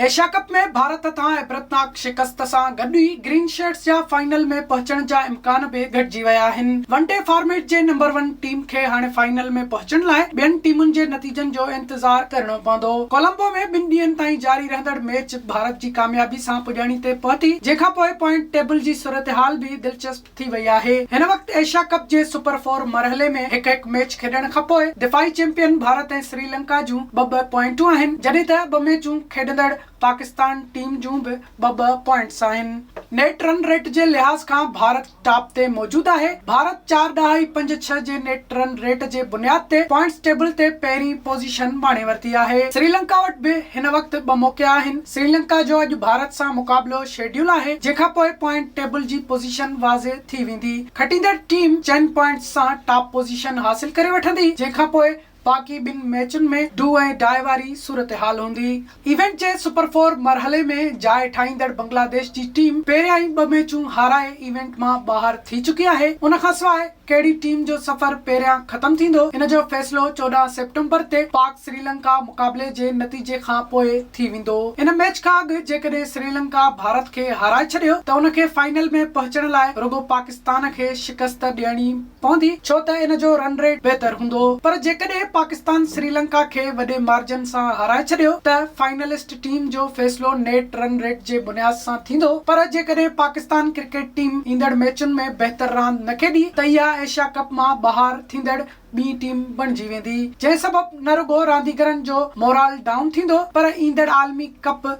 Asia ڪپ ۾ ڀارت هٿان عبرتناڪ شڪست سان گڏ ئي گرين شرٽس جا فائنل ۾ پهچڻ جا امڪان به گهٽجي ويا آهن. ون ڊي فارميٽ جي نمبر ون ٽيم کي هاڻي فائنل ۾ پهچڻ لاء ٻين ٽيمن جي نتيجن جو انتظار ڪرڻو پوندو. ڪولمبو ۾ ٻن ڏينهن تائين جاري رهندڙ ميچ ڀارت جي ڪاميابي سان پڄاڻي تي پهتي، جنهن کانپوء پوائنٽ ٽيبل جي صورتحال به دلچسپ ٿي وئي آهي. هن وقت ايشيا ڪپ جي سپر فور مرحلي ۾ هڪ هڪ ميچ کيڏڻ کانپوء دفاعي چيمپيئن ڀارت ۽ سريلنڪا جون ٻه ٻه پوائنٽون آهن، جڏهن ته ٻه ميچون کيڏندڙ پاڪستان ٽيم جون به ٻه ٻه پوائنٽس آهن. نيٽ رن ريٽ جي لحاظ کان ڀارت ٽاپ تي موجود آهي. ڀارت چار ڏهائي پنج ڇهه جي نيٽ رن ريٽ جي بنياد تي پوائنٽس ٽيبل تي پهرين پوزيشن ماڻي ورتي آهي. سريلنڪا وٽ به هن وقت ٻه موقعا آهن. سريلنڪا جو اڄ ڀارت سان مقابلو شيڊيول آهي، جنهن کان پوء پوائنٽ ٽيبل جي پوزيشن واضح ٿي ويندي. کٽيندڙ ٽيم چئن پوائنٽس سان ٽاپ پوزيشن حاصل ڪري وٺندي، جنهن کان پوء باقي ٻن ميچن ۾ do ۽ ڊاء واري صورتحال هوندي. ايونٽ جي سپر فور مرحلي ۾ جاء ٺاهيندڙ بنگلاديش جي ٽيم پهريان ئي ٻه ميچون هارائي ايونٽ مان ٻاهر ٿي چڪي آهي. ان کانسواء ڪهڙي ٽيم جو سفر پهريان ختم ٿيندو، ان جو فيصلو 14 سيپٽمبر تي پاڪ سريلنڪا مقابلي جي نتيجي کان پوء ٿي ويندو. ان ميچ کان اڳ جيڪڏهن سريلنڪا ڀارت کي هارائي ڇڏيو ته ان کي فائنل ۾ پهچڻ لاء رڳو پاڪستان کي شڪست ڏيڻي پوندي ڇو ته ان جو رن ريٽ بهتر هوندو پر جيڪڏهن پاڪستان سريلنڪا کي وڏي مارجن سان هارائي ڇڏيو ته فائنلسٽ ٽيم جو فيصلو نيٽ رن ريٽ جي بنياد سان ٿيندو پر جيڪڏهن پاڪستان ڪرڪيٽ ٽيم ايندڙ ميچن ۾ بهتر راند نه کيڏي ته اها ايشيا ڪپ مان ٻاهر ٿيندڙ ٻي ٽيم بڻجي ويندي جنهن سبب نه رڳو رانديگرن جو مورال ڊائون ٿيندو پر ايندڙ عالمي ڪپ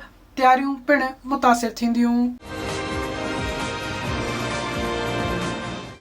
تياريون پڻ متاثر ٿينديون.